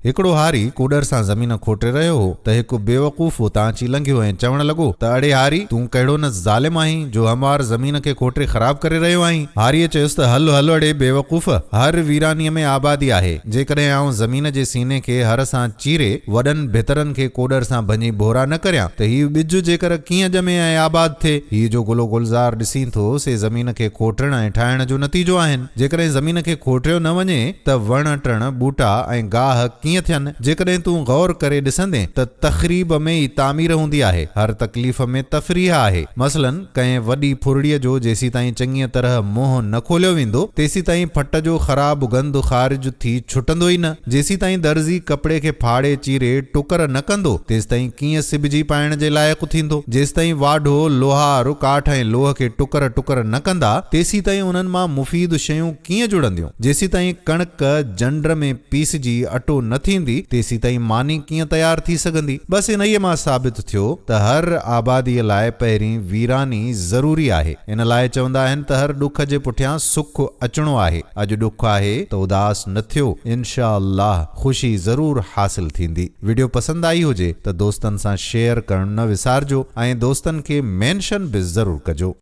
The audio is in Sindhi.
هڪڙو هاري ڪوڏر سان زمين کوٽي رهيو هو ته هڪ بيوقوف اتان اچي لنگهيو ۽ چوڻ لڳو ته اڙي هاري! تون ڪهڙو نه ظالم آهين جو هموار زمين کي کوٽي خراب ڪري رهيو آهين. هاريء چيس ته هل هل اڙي بيوقوف! هر ويرانيء ۾ آبادي آهي. جيڪڏهن آئون زمين جي سيني کي هر سان چيري وڏن ڀترن کي ڪوڏر سان ڀڃي ڀورا نه ڪريان ته هي ٻج جيڪر ڪيئن ڄمي ۽ آباد ٿئي؟ هي جو گل و گلزار ڏسين ٿو سي زمين کي کوٽڻ ۽ ٺاهڻ جو نتيجو آهن. جيڪڏهن زمين کي کوٽيو نه وڃي ته وڻ ٽڻ، ٻوٽا ۽ گاهه ڪيئن ٿين؟ جيڪڏهن تون غور ڪري ڏسندين ته تخريب ۾ ئي تعمير هوندي آهي. هر تڪليف ۾ تفريح آهي. مثلاً ڪنهن وڏي ڦرڙيء جو جيسيتائين چڱيء طرح منهن نه کوليو ويندو، تيسيتائين ڦٽ جو خراب گند خارج ٿي ڇٽندو ئي نه. جيسيتائين درزي ڪپڙي کي ڦاڙي چيري ٽڪر نه ڪندو، تيستائين ڪيئن سبجي پائڻ جي لائق ٿيندو؟ جيستائين واڍو، لوهار، ڪاٺ ۽ لوهه کي ٽڪر ٽڪر نه ڪندا، تيسيتائين انهن مان مفيد شيون ڪيئن جڙنديون؟ جيسيتائين ڪڻڪ جنڊ ۾ پيسجي اٽو نه ٿيندي، تيسيتائين ماني ڪيئن تيار ٿي سگهندي؟ بس انهيء مان ثابت ٿيو ته هر آباديء لاء پهرين ويراني ضروري آهي. ان لاء چوندا آهن ته هر ڏک جي پٺيان سک اچڻو آهي. اڄ ڏک آهي ته اداس نه ٿيو، انشاء الله خوشي ضرور حاصل ٿيندي. وڊيو پسند آئي هجي ته دوستن سان شيئر ڪرڻ نه وسارجو ۽ دوستن کي مينشن به ضرور ڪجو.